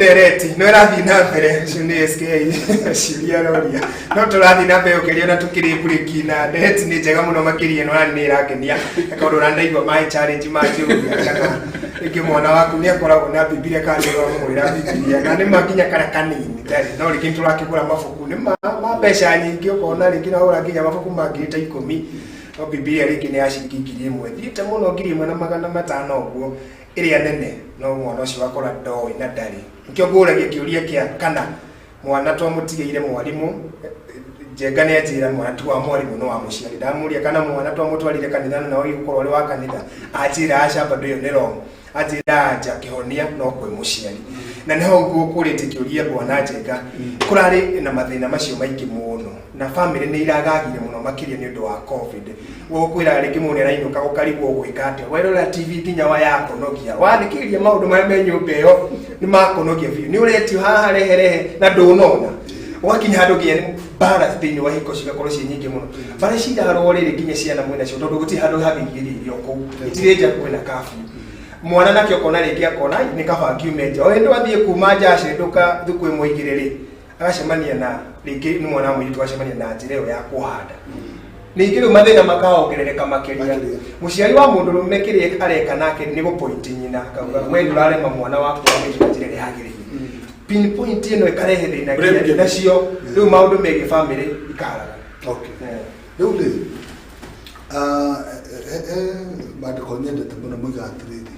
Ndereti no ĩrathiĩ na mbere. Ũcio nĩ SK ciũria aroria, no tũrathiĩ na mbere ũkĩria na tũkĩrĩ mburĩki, na ndereti nĩ njega mũno makĩria, no nĩ ĩrangenia kaũndũ na ndaigua maĩ challenge manjũria kana rĩngĩ mwana waku nĩ akoragwo na Bibilia kana nĩ ũramũgũrĩra Bibilia, na nĩ ma nginya karĩa kanini ndarĩ, no rĩngĩ nĩ tũrakĩgũra mabuku nĩ ma mbeca nyingĩ, ũkona rĩngĩ nĩ nginya mabuku ma 10,000, no Bibilia rĩngĩ nĩ ya ciringi 1000, thiĩte mũno 1500 ũguo ĩrĩa nene, no mwana ũcio wakora ndoĩ na ndarĩ. Nĩkĩo ngũragia kĩũria kĩa kana mwana twamũtigĩire mwarimũ. Njenga nĩ anjĩra mwana ti wa mwarimũ, no wa mũciari. Ndamũria kana mwana twamũtwarire kanitha na wagĩrĩirwo gũkorwo ũrĩ wa kanitha, anjĩra aca, bado ĩyo nĩ wrong. Anjĩra anja kĩhonia no kwĩ mũciari, na nĩho ngũkũrĩtie kĩũria, bwana Njenga. Kũrarĩ na mathĩna macio maingĩ mũno na famĩlĩ nĩ iragagire mũno makĩria nĩ ũndũ wa COVID. Gũkwĩra rĩngĩ mũndũ nĩarainũka ũkarigwo gwĩka atĩa, werora TV nginya wa yakũnogia, wathikĩrĩria maũndũ marĩa me nyũmba ĩyo nĩ makũnogia biũ, nĩ ũretio haha rehe rehe na ndũnona, ũgakinya handũ nginya nĩ mbara thĩinĩ wa hiko cigakorwo ciĩ nyingĩ mũno. Mbara cirarwo rĩrĩ nginya ciana mwĩnacio, tondũ gũtirĩ handũ hangĩigĩrĩrio kũu, itirĩ nja, kwĩna curfew. Mwana nake ũkona rĩngĩ akona, "Ai, nĩ kaba ngiume nja." O hĩndĩ wathiĩ kuma nja acindũka thukũ ĩmwe igĩrĩ rĩ, agacemania na rĩngĩ nĩ mwana wa mũirĩtu, agacemania na njĩra ĩyo ya kũhanda. Ningĩ rĩu mathĩna makaongerereka makĩria. Makĩria. Mũciari wa mũndũrũme kĩrĩa areka nake nĩ gũpointi nyina, akauga we ndũrarema mwana waku wa mũirĩtu na njĩra ĩrĩa yagĩrĩire. Pinpoint ĩno ĩkarehe thĩna nginya Blame. nacio rĩu maũndũ megiĩ famĩlĩ ikaharagana. Okay. Rĩu rĩ, ah, he maandĩko nyendete mũno moigaga atĩrĩrĩ,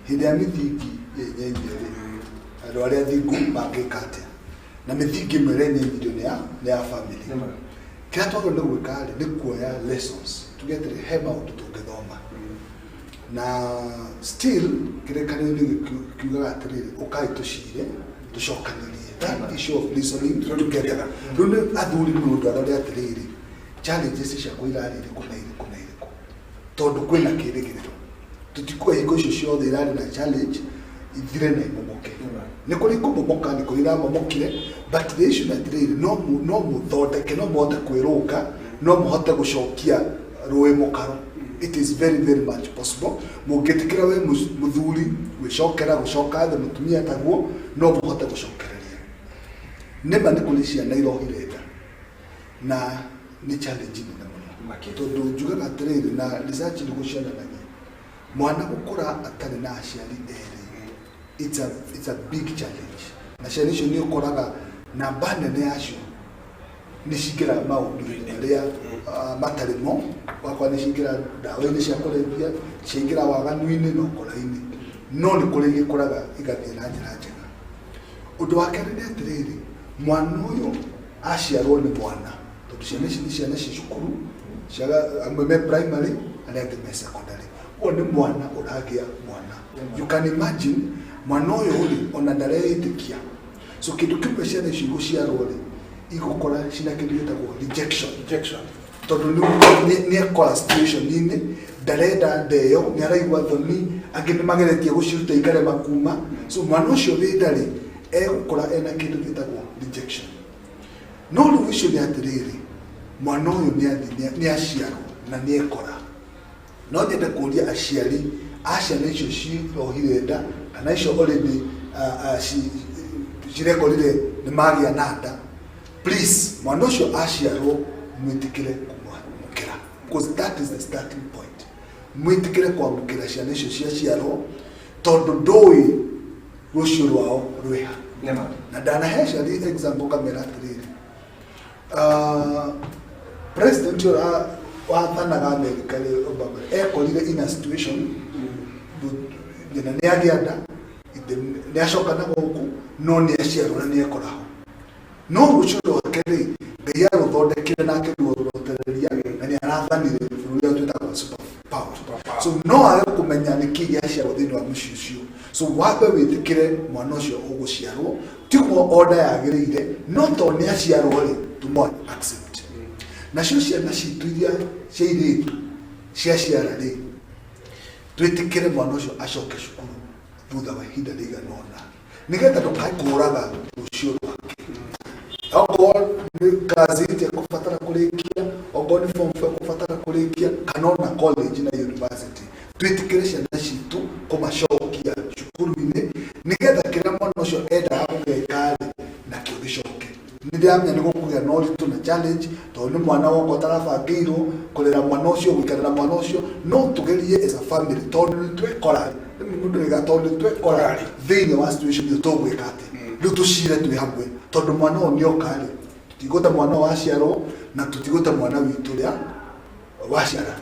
hĩndĩ ya mĩthingi yenyenyio rĩ, andũ arĩa athingu mangĩka atĩa? Na mĩthingi ĩmwe ĩrĩa ĩnyenyirio nĩ ya family. Kĩrĩa twagĩrĩirwo nĩ gwĩka rĩ, nĩ kuoya lessons, tuge atĩrĩ, he maũndũ tũngĩthoma. Na still kĩrĩkanĩro-inĩ kiugaga atĩrĩrĩ, ũkai tũcire tũcokanĩrie, that issue of reasoning together. Rĩu nĩ athuri, mũndũ arore atĩrĩrĩ, challenges ciakwa irarĩ irĩkũ na irĩkũ na irĩkũ, tondũ kwĩna kĩrĩgĩrĩro. Tũtikuga hingo icio ciothe irarĩ na challenge ithire na imomoke. Nĩ kũrĩ kũmomoka, nĩ kũrĩ iramomokire, but the issue nĩ atĩrĩrĩ, no mũthondeke, no mũhote kwĩrũnga, no mũhote gũcokia rũĩ mũkaro. It is very very much possible mũngĩtĩkĩra we mũthuri gwĩcokera, gũcoka thĩ, mũtumia taguo, no mũhote gũcokereria. Nĩma nĩ kũrĩ ciana irohire nda na nĩ challenge nene mũno. Makĩria. Tondũ njugaga atĩrĩrĩ, na research nĩguo cionanagia, mwana gũkũra atarĩ na aciari erĩ, it's a big challenge. Na ciana icio nĩ ũkoraga namba nene yacio nĩ cingĩraga maũndũ-inĩ marĩa matarĩ mo, wakwa nĩ cingĩra ndawa-inĩ cia kũrebia, ciaingĩra waganu-inĩ na ũkora-inĩ. No nĩ kũrĩ igĩkũraga igathiĩ na njĩra njega. Ũndũ wa kerĩ nĩ atĩrĩrĩ, mwana ũyũ aciarwo nĩ mwana, tondũ ciana ici nĩ ciana cia cukuru, amwe me primary, arĩa angĩ me secondary, ũguo nĩ mwana ũragĩa mwana. You can imagine, mwana ũyũ rĩ, ona ndareĩtĩkia. So kĩndũ kĩmwe, ciana icio igũciarwo rĩ, igũkora cina kĩndũ gĩtagwo rejection. Rejection. Tondũ nĩ ekora situation-inĩ ndarenda nda ĩyo, nĩ araigua thoni, angĩ nĩ mageretie gũciruta ikarema kuma. So mwana ũcio wĩ nda rĩ, egũkora ena kĩndũ gĩtagwo rejection. No rĩu icio nĩ atĩrĩrĩ, mwana ũyũ nĩ aciarwo na nĩ ekora. No nyende kũria aciari a ciana icio cirohire nda kana icio already cirekorire nĩ magĩa na nda, please, mwana ũcio aciarwo mwĩtĩkĩre kũmwamũkĩra, because that is the starting point. Mwĩtĩkĩre kwamũkĩra ciana icio ciaciarwo, tondũ ndũĩ rũciũ rwao rwĩha. Nĩma. Na ndanahe aciari example, ngamera atĩrĩrĩ, president ũrĩa wathanaga America rĩ, Obama, ekorire in a situation nyina nĩ agĩa nda, ithe nĩ acoka na gũkũ, no nĩ aciarwo na nĩ ekora ho. No rũciũ rwake rĩ, Ngai arũthondekire nake ruotereria na nĩ arathanire bũrũri ũrĩa twĩtaga super power. So no age kũmenya nĩ kĩ gĩaciarwo thĩinĩ wa mũciĩ ũcio. So wambe wĩtĩkĩre mwana ũcio ũgũciarwo tiguo order yagĩrĩire, no tondũ nĩ aciarwo rĩ, tũmwa accept. Nacio ciana citũ iria cia airĩtu ciaciara rĩ, twĩtĩkĩre mwana ũcio acoke cukuru thutha wa ihinda rĩigana ũna, nĩgetha ndũkae kũraga rũciũ rwake. Okorwo nĩ class 8 ekũbatara kũrĩkia, okorwo nĩ form 4 ekũbatara kũrĩkia, kana ona college na university, twĩtĩkĩre ciana citũ kũmacokia cukuru-inĩ, nĩgetha kĩrĩa mwana ũcio endaga. Ndĩramenya nĩ gũkũgĩa na ũritũ na challenge, tondũ nĩ mwana woka ũtarabangĩirwo kũrera mwana ũcio, gũikarĩra mwana ũcio, no tũgerie as a family, tondũ nĩ twekora mũndũ rĩga, tondũ nĩ twekora thĩinĩ wa situation ĩyo, tũgwĩka atĩa? Rĩu tũcire twĩ hamwe, tondũ mwana ũyũ nĩoka rĩ, tũtigũte mwana ũyũ waciarwo na tũtigũte mwana witũ ũrĩa waciara.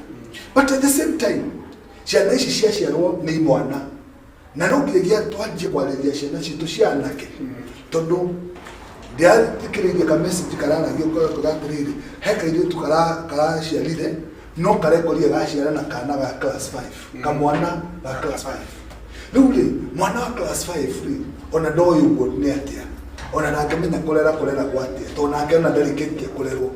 But at the same time, ciana ici ciaciarwo nĩ imwana, na no nginyagia twanjie kwarĩria ciana citũ cia anake, tondũ ndĩrathikĩrĩirie ka message kararagio kaga atĩrĩrĩ, he kairĩtu karaciarire no karekorire gaciara na kana ga class 5, kamwana ga class 5. Rĩu rĩ, mwana wa class 5 rĩ, ona ndoĩ ũguo nĩ atĩa, ona ndangĩmenya kũrera gwa atĩa, tondũ nake ona ndarĩkĩtie kũrerwo.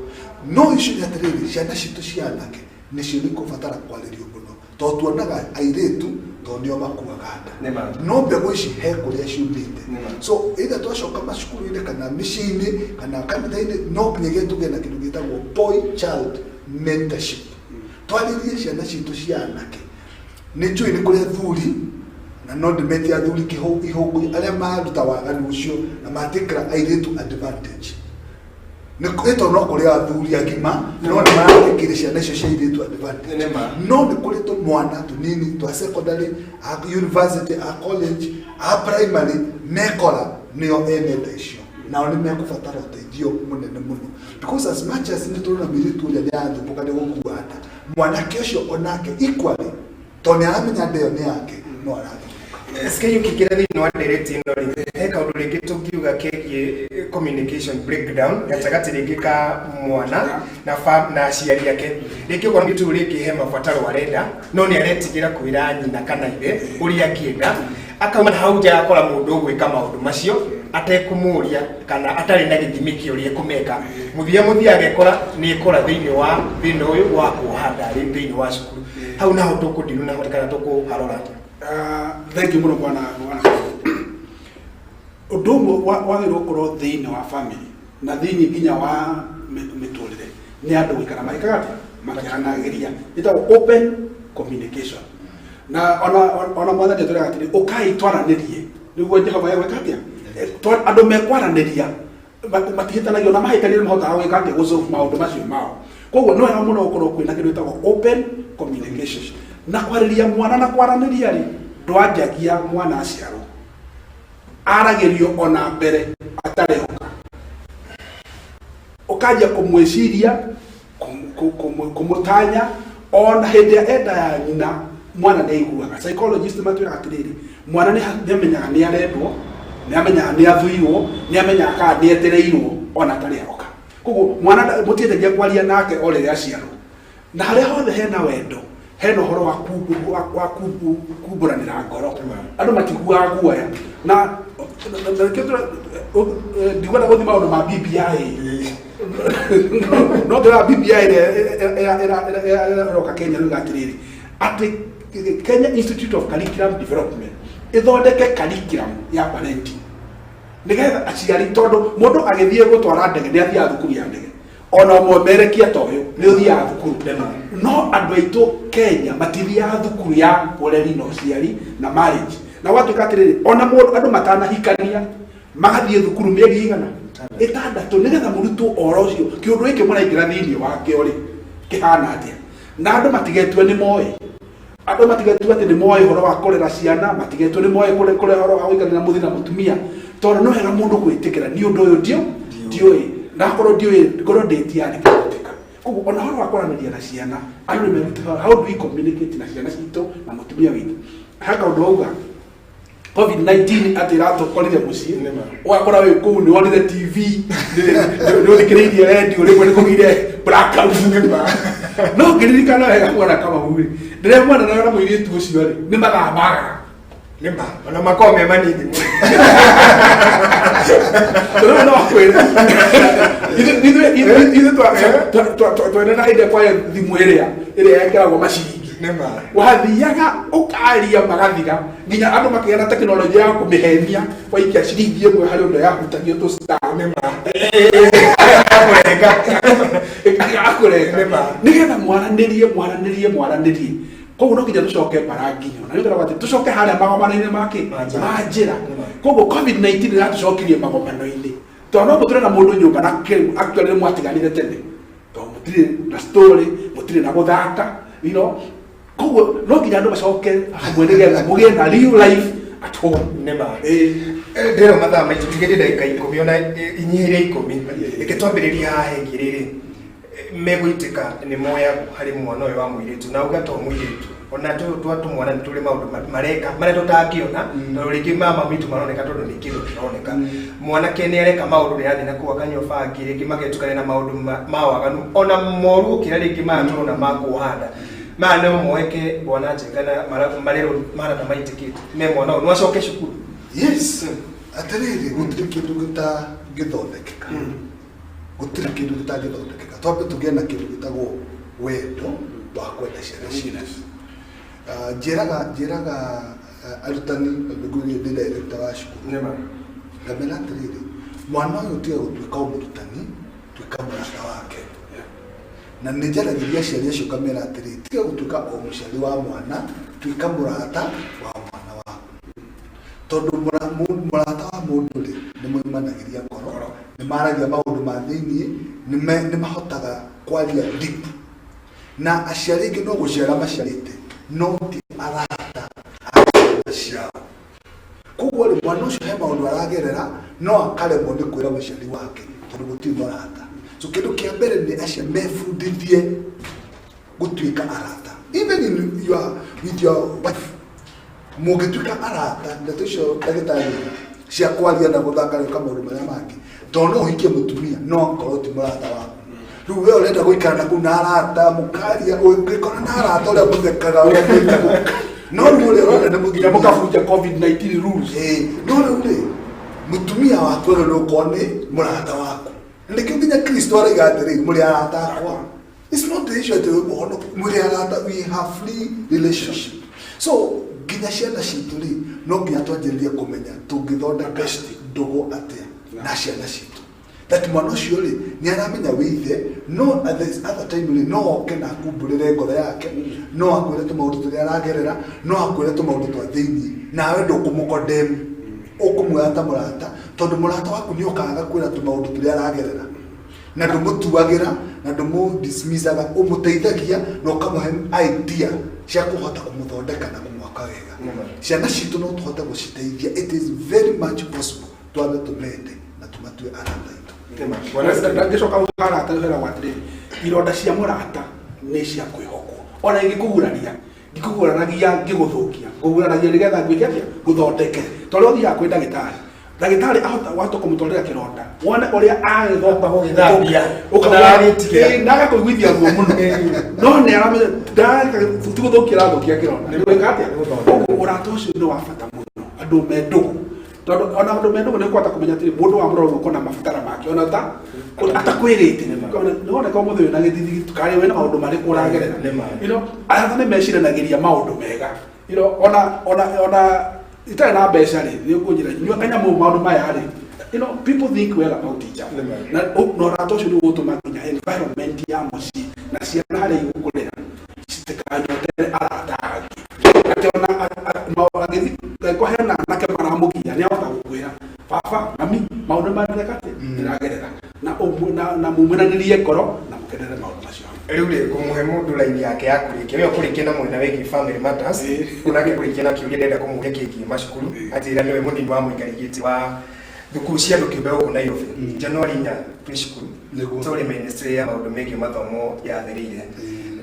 No icio nĩ atĩrĩrĩ, ciana citũ cia anake nĩcio nĩ kũbatara kwarĩrio mũno, tondũ tuonaga airĩtu tondũ nĩo makuaga nda. Nĩ ma. No mbegũ ici he kũrĩa ciumĩte. Nĩ ma. So either twacoka macukuru-inĩ kana mĩciĩ-inĩ kana kanitha-inĩ, no nginyagia tũgĩe na kĩndũ gĩtagwo boy child mentorship, twarĩrie ciana citũ cia anake. Nĩ njũĩ nĩ kũrĩ athuri, na no ndĩmetie athuri ihũngũ arĩa maruta waganu ũcio na matĩkĩra airĩtu advantage. Nĩ ĩto no kũrĩ athuri agima no nĩ maratĩkĩre ciana icio cia airĩtu advantage. Nĩ ma. No nĩ kũrĩ tũmwana tũnini twa secondary, a university, a college, a primary, mekora nĩo ene nda icio, nao nĩ mekũbatara ũteithio mũnene mũno, because as much as nĩ tũrona mũirĩtu ũrĩa nĩ arathumbuka nĩ gũkua nda, mwanake ũcio onake equally, tondũ nĩ aramenya nda ĩyo nĩ yake, no arathumbuka. SK, ũkĩingĩra thĩinĩ wa ndereti ĩno rĩ, he kaũndũ rĩngĩ tũngiuga kegiĩ communication breakdown gatagatĩ rĩngĩ ka mwana na aciari ake. Rĩngĩ ũkona tu rĩngĩ he mabataro arenda, no nĩ aretigĩra kwĩra nyina kana ithe ũrĩa angĩenda, akauma na hau nja akora mũndũ ũgwĩka maũndũ macio atekũmũria kana atarĩ na gĩthimi kĩa ũrĩa ekũmeka. Mũthia mũthia agekora nĩ ekora thĩinĩ wa thĩna ũyũ wa kuoha nda rĩ thĩinĩ wa cukuru. Hau naho tũkũndiru naho kana tũkũharora atĩa? Thank you mũno, bwana. Ũndũ ũmwe wagĩrĩirwo gũkorwo thĩinĩ wa family na thĩinĩ nginya wa mĩtũrĩre nĩ andũ gũikara magĩkaga atĩa, makĩaranagĩria, ĩtagwo open communication. Na ona Mwathani atwĩraga atĩrĩ, ũkai twaranĩrie, nĩguo Jehova egwĩka atĩa. Andũ mekwaranĩria matihĩtanagia, ona mahĩtania nĩ mahotaga gwĩka atĩa, gũsolve maũndũ macio mao. Koguo nĩ wega mũno gũkorwo kwĩna kĩndũ gĩtagwo open communication na kwarĩria mwana. Na kwaranĩria rĩ, ndwanjagia mwana aciarwo, aragĩrio ona mbere atarĩ oka, ũkanjia kũmwĩciria, kũmũtanya ona hĩndĩ ĩrĩa enda ya nyina. Mwana nĩ aiguaga. Psychologist matwĩraga atĩrĩrĩ, mwana nĩ amenyaga nĩ arendwo, nĩ amenyaga nĩ athuirwo, nĩ amenyaga kana nĩ etereirwo ona atarĩ aroka. Koguo mwana mũtienjagia kwaria nake o rĩrĩa aciarwo. Na harĩa hothe hena wendo, hena ũhoro wa kumbũranĩra ngoro, andũ matiguaga guoya. Na nĩkĩo ndikwenda gũthiĩ maũndũ ma BBI, no ndĩra BBI ĩrĩa ĩroka Kenya rĩu atĩrĩrĩ, atĩ Kenya Institute of Curriculum Development ĩthondeke curriculum ya parenting, nĩgetha aciari, tondũ mũndũ agĩthiĩ gũtwara ndege nĩ athiaga thukuru ya ndege, ona ũmwemerekia ta ũyũ nĩ ũthiaga thukuru, no andũ aitũ Kenya matithiaga thukuru ya ũreri na ũciari na marriage. Na gwatuĩka atĩrĩrĩ, ona mũndũ andũ matanahikania magathiĩ thukuru mĩeri igana 6, nĩgetha mũrutwo oro ũcio kĩũndũ gĩkĩ mũraingĩra thĩinĩ wakĩo rĩ, kĩhana atĩa. Na andũ matigetue nĩ moĩ, andũ matigetue atĩ nĩ moĩ ũhoro wa kũrera ciana, matigetue nĩ moĩ kũrera ũhoro wa gũikarania na mũthuri na mũtumia, tondũ no wega mũndũ gwĩtĩkĩra nĩ ũndũ ũyũ ndiũĩ, na akorwo ndiũĩ ngorwo ndĩtiarĩ kũhoteka. Koguo ona ũhoro wa kwaranĩria na ciana, andũ nĩ merutaga how do we communicate na ciana citũ na mũtumia witũ. He kaũndũ wauga, COVID-19 atĩ ĩratũkorire mũciĩ, ũgakora wĩ kũu nĩ wonire TV, nĩ ũthikĩrĩirie redio, rĩmwe nĩ kũgĩire blackout. No ngĩririkana wega, mwana Kamau rĩ, rĩrĩa mwana na mũirĩtu ũcio rĩ, nĩ mathaa magaga. Nĩ ma, ona makoragwo me manini mũno. Rĩu no kwĩre ithuĩ twenena hĩndĩ kwa thimũ ĩrĩa yekĩragwo maciringi. Nĩ ma. Wathiaga ũkaria magathira, nginya andũ makĩgĩa na tekinoronjĩ ya kũmĩhenia, waikia ciringi 1 harĩ ũndũ yahutagio tũ star. Nĩ ma. Kũrenga. Ĩgakũrenga. Nĩ ma. Nĩgetha mwaranĩrie, mwaranĩrie, mwaranĩrie. Koguo no nginya tũcoke mbaranginyo, na nĩ atĩ tũcoke harĩa magomano-inĩ make Ma njĩra. Ma njĩra. Koguo COVID-19 ĩratũcokirie magomano-inĩ. Tondũ no mũtũre na mũndũ nyũmba na actually nĩ mwatiganire tene, tondũ mũtirĩ na story, mũtirĩ na gũthaka. Koguo no nginya andũ macoke hamwe nĩgetha mũgĩe na real life at home. Nĩ ma. Ĩĩ. Ndĩrona mathaa maitũ tigĩrie ndagĩka 10 ona inyihĩire 10. Reke twambĩrĩrie haha hegiĩ rĩrĩ megũitĩka nĩ moyagwo harĩ mwana ũyũ wa mũirĩtu, na uga to mũirĩtu, ona tũyũ twa tũmwana nĩ tũrĩ maũndũ mareka marĩa tũtangĩona, tondũ rĩngĩ mama mitũ maroneka tondũ nĩ kĩndũ kĩroneka. Mwanake nĩ areka maũndũ, nĩ arathiĩ na kũu akanyua bangi, rĩngĩ magetukania na maũndũ ma waganu ona moru gũkĩra rĩngĩ maya tũrona ma kuoha nda. Maya no moeke bwana Njenga na marerwo mahana ta maitĩkĩte me mwana ũyũ no acoke cukuru. Yes, atĩrĩrĩ, gũtirĩ kĩndũ gĩtangĩthondekeka, gũtirĩ kĩndũ gĩtangĩthondekeka. Twambe tũgĩe na kĩndũ gĩtagwo wendo wa kwenda ciana citũ. Njĩraga arutani, ngwĩrire ndĩ director wa cukuru. Nĩma. Ngamera atĩrĩrĩ, mwana ũyũ tiga gũtuĩka o mũrutani, tuĩka mũrata wake. Na nĩ njaragĩria aciari acio ngamera atĩrĩ, tiga gũtuĩka o mũciari wa mwana, tuĩka mũrata wa mwana waku, tondũ mũrata wa mũndũ rĩ, nĩ moimanagĩria ngoro, nĩ maragia maũndũ ma thĩiniĩ, nĩ mahotaga kwaria deep. Na aciari aingĩ no gũciara maciarĩte, no ti arata a ciana ciao. Koguo rĩ, mwana ũcio he maũndũ aragerera no akaremwo nĩ kwĩra mũciari wake tondũ gũtirĩ mũrata. So kĩndũ kĩa mbere nĩ aciari mebundithie gũtuĩka arata, even in your, with your wife. Mũngĩtuĩka arata, ndeto icio ndagĩtarĩ cia kwaria na gũthaka na gwĩka maũndũ marĩa mangĩ, tondũ no ũhikie mũtumia no akorwo ti mũrata waku. Rĩu we ũrenda gũikara na kũu na arata, mũkaria, ũngĩkora na arata ũrĩa mũthekaga, ũrĩa mwĩkaga, no rĩu ũrĩa ũrona nĩ nginya mũtumia. Mũkabunja COVID-19 rules. Ĩĩ, no rĩu rĩ, mũtumia waku ũrĩa nĩ ũkorwo nĩ mũrata waku. Na nĩkĩo nginya Kristo araiga atĩrĩrĩ, mũrĩ arata akwa. It's not the issue atĩ wĩ mũhonoku, mũrĩ arata, we have free relationship. So nginya ciana citũ rĩ, no nginya twanjĩrĩrie kũmenya tũngĩthondeka ndũgũ atĩa na ciana citũ, that mwana ũcio rĩ, nĩ aramenya wĩ ithe, no at the other time rĩ, no oke na akumbũrĩre ngoro yake, no akwĩre tũmaũndũ tũrĩa aragerera, no akwĩre tũmaũndũ twa thĩiniĩ, nawe ndũkũmũkondemu, ũkũmuoya ta mũrata, tondũ mũrata waku nĩ okaga agakwĩra tũmaũndũ tũrĩa aragerera, na ndũmũtuagĩra na ndũmũdismissaga, ũmũteithagia na ũkamũhe idea cia kũhota kũmũthondeka na kũmwaka wega. Ciana citũ no tũhote gũciteithia. It is very much possible. Twambe tũmende na tũmatue arata aitũ. Ngĩcoka arata heragwo atĩrĩrĩ, ironda cia mũrata nĩ cia kwĩhokwo. Ona ingĩkũguraria, ndikũguraragia ngĩgũthũkia, ngũguraragia nĩgetha ngwĩke atĩa? Ngũthondeke. Tondũ ũthiaga kwĩ ndagĩtarĩ, ndagĩtarĩ ahota wahota kũmũtwarĩra kĩronda, wone ũrĩa agĩthomba. Gũgĩthambia. Ũkaragĩtigĩra na agakũiguithia ruo mũno, no nĩ aramenya ti gũthũkia arathũkia kĩronda, nĩ gwĩka atĩa? Koguo ũrata ũcio nĩ wa bata mũno, andũ me ndũgũ, tondũ ona andũ me ndũgũ nĩ kũhota kũmenya atĩrĩ, mũndũ wa mũrora ũguo na mabatara make ona ta atakwĩrĩte, nĩwoneka ũmũthĩ wĩna gĩthithi karĩ wĩna maũndũ marĩkũ ũragerera. Nĩ ma. Arata nĩ meciranagĩria maũndũ mega, ona itarĩ na mbeca rĩ, nĩ ũkũnjĩra nyua kanyamũ, maũndũ maya rĩ, people think well about each other. Nĩ ma. Na ũrata ũcio nĩ ũgũtũma nginya environment ya mũciĩ na ciana harĩa igũkũrĩra citikanyotere arata angĩ, atĩ ona agĩthiĩ angĩkorwo hena anake maramũgia, nĩ ahota gũkwĩra, "Baba, mami, maũndũ maya ndĩreka atĩ ndĩragerera," na na mumĩranĩrie ngoro na mũkenere maũndũ macio. Rĩu rĩ, kũmũhe mũndũ raini yake ya kũrĩkia, ũyũ kũrĩkia na mwena wĩgiĩ family matters, onake kũrĩkia na kĩũria ndĩrenda kũmũria kĩgiĩ macukuru. Anjĩra nĩwe mũnini wa mũikari gĩtĩ wa thukuru cia andũ kĩũmbe gũkũ Nairobi. Januari 4 twĩ cukuru. Nĩguo. Tũrĩ ministry ya maũndũ megiĩ mathomo yathĩrĩire,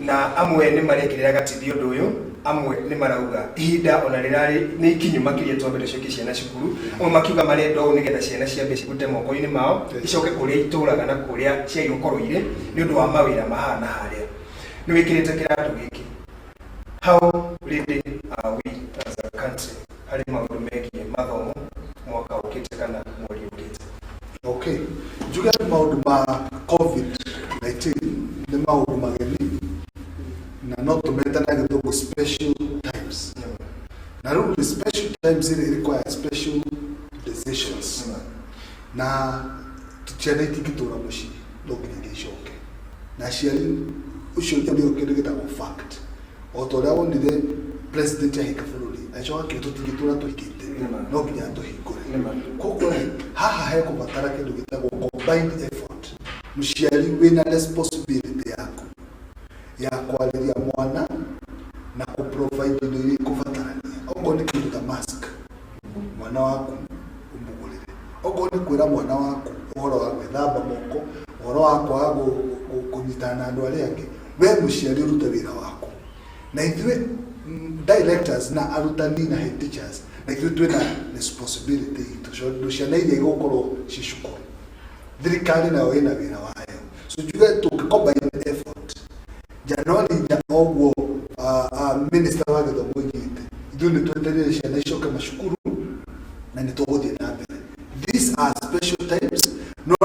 na amwe nĩ marekĩrĩra gatithio ũndũ ũyũ, amwe nĩ marauga ihinda ona rĩrarĩ nĩ ikinyu makĩria twambe tũcokie ciana cukuru, amwe makiuga marenda ũũ nĩgetha ciana ciambe cigute moko-inĩ mao, icoke kũrĩa itũraga na kũrĩa ciagĩrĩirwo gũkorwo irĩ nĩ ũndũ wa mawĩra mahana harĩa. Nĩ wĩkĩrĩte kĩratũ gĩkĩ, how ready are we as a country harĩ maũndũ megiĩ mathomo mwaka ũkĩte kana mweri ũkĩte? Okay, njuge atĩ maũndũ ma COVID-19 nĩ maũndũ mageni na no tũmete na gĩthũngũ special times. Na rĩu the special times rĩ require special decisions, na ciana itingĩtũra mũciĩ, no nginya icoke na aciari. Ũcio nĩo kĩndũ gĩtagwo fact. O ta ũrĩa wonire president ahĩka bũrũri. Agĩcoka akiuga tũtingĩtũra tũhingĩte, Nĩma. no nginya tũhingũre. Nĩma. Koguo rĩ, haha hekũbatara kĩndũ gĩtagwo combined effort. Mũciari wĩna responsibility yaku ya kwarĩria mwana na kũ-provide indo iria ikũbatarania. Okorwo nĩ kĩndũ ta mask, mwana waku ũmũgũrĩre. Okorwo nĩ kwĩra mwana waku ũhoro wa gwĩthamba moko, ũhoro wa kwaga kũnyitana na andũ arĩa angĩ, we mũciari ũrute wĩra waku. Na ithuĩ directors na arutani na head teachers, na ithuĩ twĩna responsibility itũ, tondũ ciana iria igũkorwo ci cukuru, thirikari nayo ĩna wĩra wayo. So njuge tũngĩ combine effort Januari nja oguo, minister wa gĩthomo oigĩte, ithuĩ nĩ twetereire ciana icoke macukuru na nĩ tũgũthiĩ na mbere. These are special times, no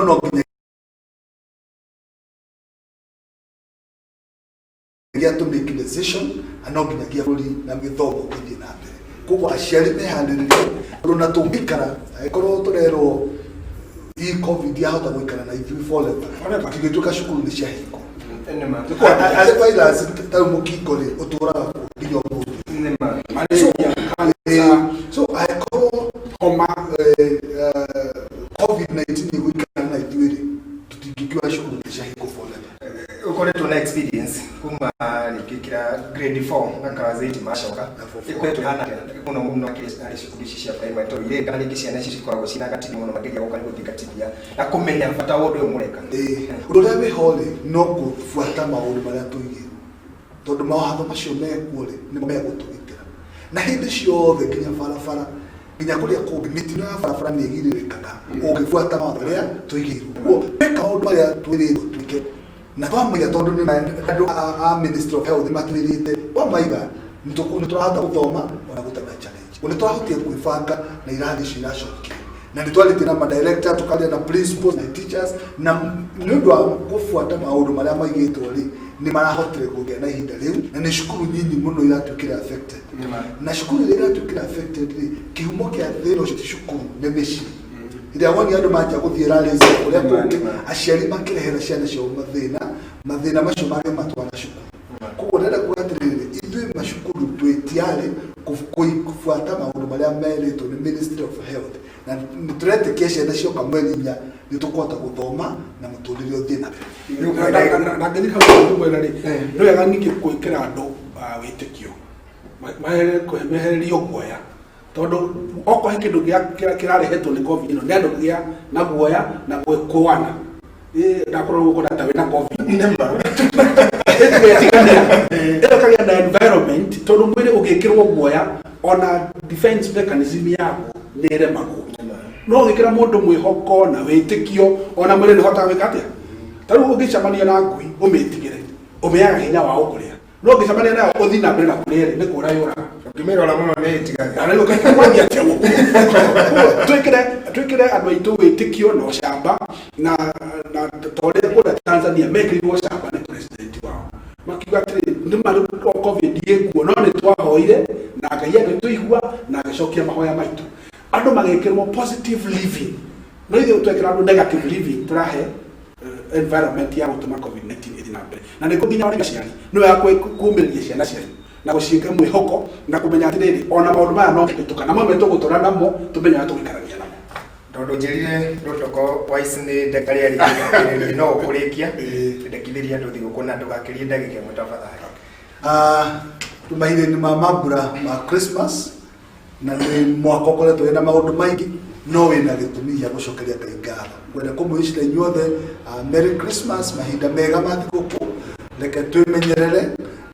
nginyagia to make decision, na no nginyagia bũrũri na gĩthomo gĩthiĩ na mbere. Koguo aciari meharĩrĩrie, tondũ na tũngĩikara, angĩkorwo tũrerwo hii COVID yahota gũikara na ithuĩ forever, Forever. tũtingĩtuĩka cukuru nĩ ciahingwo. Nĩma. Arĩ virus ta rĩu mũkingo rĩ, ũtũraga kuo nginya ũmũthĩ. Nĩma. Malaria, cancer, So angĩkorwo homa. COVID-19 ĩgũikara na ithuĩ rĩ, tũtingĩkiuga cukuru nĩ ciahingwo forever. Ukoretwo na experience kuma rĩngĩ kĩra grade 4 na class 8 macoka. Na form four. Ĩkoretwo ĩhana atĩa mũno mũno makĩria harĩ cukuru ici cia primary, tondũ irĩ kana rĩngĩ ciana ici cikoragwo ciĩna gatini mũno makĩria gũka gũthingatithia na kũmenya bata wa ũndũ ũyũ mũreka? Ĩĩ, ũndũ ũrĩa wĩho rĩ, no kũbuata maũndũ marĩa tũigĩrwo, tondũ mawatho macio mekuo rĩ, nĩ megũtũgitĩra na hĩndĩ ciothe, nginya barabara, nginya kũrĩa kũngĩ mĩtino ya barabara nĩ ĩgirĩrĩkaga ũngĩbuata mawatho marĩa tũigĩirwo. Koguo tweka maũndũ marĩa twĩrĩtwo twĩke na twamaiga, tondũ nĩ andũ a Ministry of Health matwĩrĩte twamaiga, nĩ tũrahota gũthoma ona gũtarĩ na challenge. Nĩ tũrahotire gwĩbanga na irathi icio iracokire, na nĩ twarĩtie na madirector, tũkaria na principals na teachers, na nĩ ũndũ wa gũbuata maũndũ marĩa maigĩtwo rĩ, nĩ marahotire kũgĩa na ihinda rĩu, na nĩ cukuru nyinyi mũno iratuĩkire affected. Na cukuru iria iratuĩkire affected rĩ, kĩhumo kĩa thĩna ũcio ti cukuru, nĩ mĩciĩ. Ĩrĩa wonire andũ manjia gũthiĩ rallies kũrĩa kũngĩ, aciari makĩrehera ciana ciao mathĩna, mathĩna macio mangĩmatwara cukuru. Koguo ndĩrenda kuga atĩrĩrĩ, ithuĩ macukuru twĩ tiarĩ kũbuata maũndũ marĩa merĩtwo nĩ Ministry of Health, na nĩ tũretĩkia ciana cioka mweri 4 nĩ tũkũhota gũthoma na mũtũrĩre ũthiĩ na mbere. Na ngĩthiĩ hau mwena rĩ, nĩ wega ningĩ gwĩkĩra andũ wĩtĩkio, mehererio guoya, tondũ okorwo he kĩndũ kĩrarehetwo nĩ COVID ĩno, nĩ andũ kũgĩa na guoya na gwĩkũana. Ndakorwo gũkũ ta wĩna COVID ĩtigania ĩyo kagĩa na environment, tondũ mwĩrĩ ũgĩkĩrwo guoya, ona defense mechanism yaguo nĩ ĩremagwo. No ũgĩkĩra mũndũ mwĩhoko na wĩtĩkio, ona mwĩrĩ nĩ ũhotaga gwĩka atĩa. Ta rĩu ũngĩcemania na ngui ũmĩtigĩre, ũmĩaga hinya wa gũkũrĩa, no ũngĩcemania nayo ũthiĩ na mbere na kũrĩa rĩ, nĩ kũra yũraga. Ũngĩmĩrora mũno nĩ ĩtigaga. Na rĩu ũkagwathia atĩa gũkũ? Twĩkĩre andũ aitũ wĩtĩkio na ũcamba, na ta ũrĩa kũrĩa Tanzania mekĩrirwo ũcamba nĩ president wao, makiuga atĩrĩ, nĩ ma rĩu COVID ĩkuo, no nĩ twahoire na Ngai agĩtũigua na agĩcokia mahoya maitũ. Andũ magĩkĩrwo positive living, no ithuĩ twekĩra andũ negative living, tũrahe environment ya gũtũma COVID-19 ĩthiĩ na mbere. Na nĩkũ nginya ona aciari nĩ wega kumĩrĩria ciana cianyu na gũciĩka mwĩhoko na kũmenya atĩrĩrĩ, ona maũndũ maya no kũhĩtũka, na mamwe tũgũtũra namo, tũmenye ũrĩa tũgũikarania namo. Tondũ njĩrire protocol wise nĩ ndagĩtarĩ arĩkia, no ũkũrĩkia ndekithĩria andũ thigũkũ na ndũgakĩrie ndagĩka 1 tafadhali. Mahinda-inĩ ma mambura ma Christmas, na nĩ mwaka ũkoretwo wĩna maũndũ maingĩ, no wĩna gĩtũmi gĩa gũcokeria Ngai ngatho. Ngwenda kũmwĩcira inyuothe Merry Christmas, mahinda mega ma thigũkũ. Reke twĩmenyerere,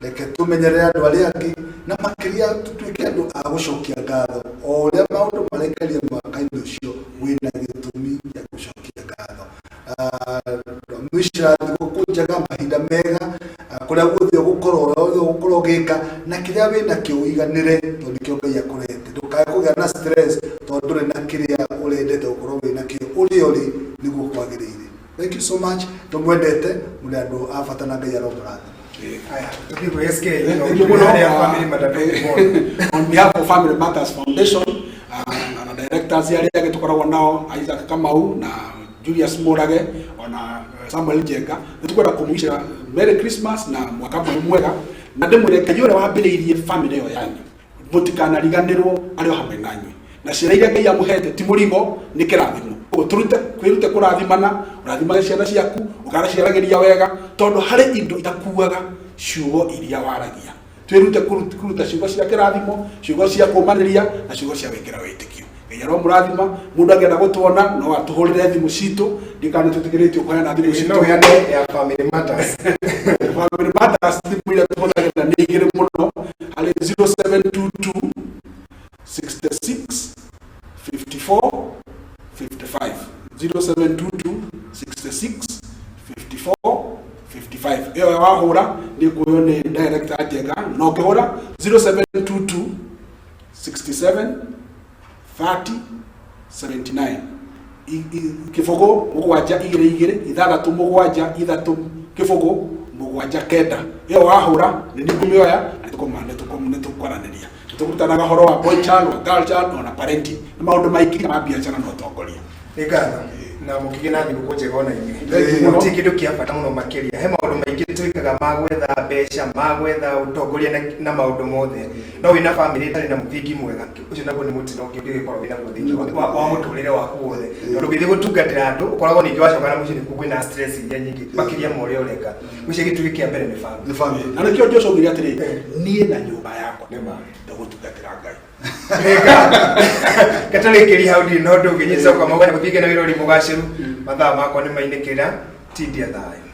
reke tũmenyerere andũ arĩa angĩ, na makĩria tũtuĩke andũ a gũcokia ngatho. O ũrĩa maũndũ maraikaria mwaka-inĩ ũcio, wĩna gĩtũmi gĩa gũcokia ngatho. Mwĩcira thigũkũ njega, mahinda mega, kũrĩa guothe ũgũkorwo, ũrĩa wothe ũgũkorwo ũgĩka, na kĩrĩa wĩnakĩo ũiganĩre, tondũ nĩkĩo Ngai akũrehete. Ndũkae kũgĩa na stress tondũ ndũrĩ na kĩrĩa ũrendete gũkorwo wĩnakĩo. Ũrĩa ũrĩ nĩguo kwagĩrĩire. Thank you so much. Tũmwendete, mũrĩ andũ a bata na Ngai aromũrathima. Aya, tũthiĩ kwĩ SK. Thank you mũno. Harĩa Family Matters. On behalf of Family Matters Foundation na directors arĩa angĩ tũkoragwo nao, Isaac Kamau na Julius Murage ona Samuel Njenga, nĩ tũkwenda kũmwicĩra Merry Christmas na mwaka mwerũ mwega, na ndĩmwĩre Ngai ũrĩa wambĩrĩirie family ĩyo yanyu. Mũtikanariganĩrwo arĩ o hamwe na inyuĩ. Na ciana iria Ngai amũhete ti mũrigo, nĩ kĩrathimo. Ũguo tũrute, twĩrute kũrathimana, ũrathimage ciana ciaku, ũgaciaragĩria wega, tondũ harĩ indo itakuaga ciugo iria waragia. Twĩrute kũruta ciugo cia kĩrathimo, ciugo cia kũũmanĩria, na ciugo cia gwĩkĩra wĩtĩkio. Ngai aromũrathima. Mũndũ angĩenda gũtuona no atũhũrĩre thimũ citũ, ndikana twĩtĩkĩrĩtio kũheana thimũ citũ. No ũheane ya Family Matters. Family Matters thimũ iria tũhũthagĩra nĩ igĩrĩ mũno, harĩ 0722 66 54 55, 0722 66 54 55. Ĩyo wahũra nĩ kuoywo nĩ director Njenga, na ũngĩhũra 0722 67 30 79, 0 7 2 2 6 7 3 0 7 9, ĩyo wahũra nĩ nĩngũmĩoya na nĩ tũkwaranĩria. Nĩ tũrutanaga ũhoro wa boy child, wa girl child, ona parenting na maũndũ maingĩ ma biacara na ũtongoria. Nĩ ngatho na mũkĩgĩe na thigũkũ njega ona inyuĩ. Thank you mũno. Gũtirĩ kĩndũ kĩa bata mũno makĩria. He maũndũ maingĩ twĩkaga ma gwetha mbeca, ma gwetha ũtongoria na maũndũ mothe, no wĩna bamĩrĩ ĩtarĩ na mũthingi mwega, ũcio naguo nĩ mũtino ũngĩ ũngĩgĩkorwo wĩna guo thĩinĩ wa mũtũrĩre waku wothe, tondũ ũngĩthiĩ gũtungatĩra andũ ũkoragwo ningĩ wacoka na mũciĩ nĩkuo kwĩna stress iria nyingĩ makĩria ma ũrĩa ũreka. Ũcio gĩtugĩ kĩa mbere nĩ bamĩrĩ. Nĩ bamĩrĩ. Na nĩkĩo Joshua augire atĩrĩ, niĩ na nyũmba yakwa Nĩ ma. tũgũtungatĩra Ngai. Katarĩkĩria hau ndirĩ na ũndũ ũngĩ, nyicoka magwena gũthiĩ na wĩra ũrĩ mũgacĩru. Mathaa makwa nĩ mainĩkĩra tindia thayũ.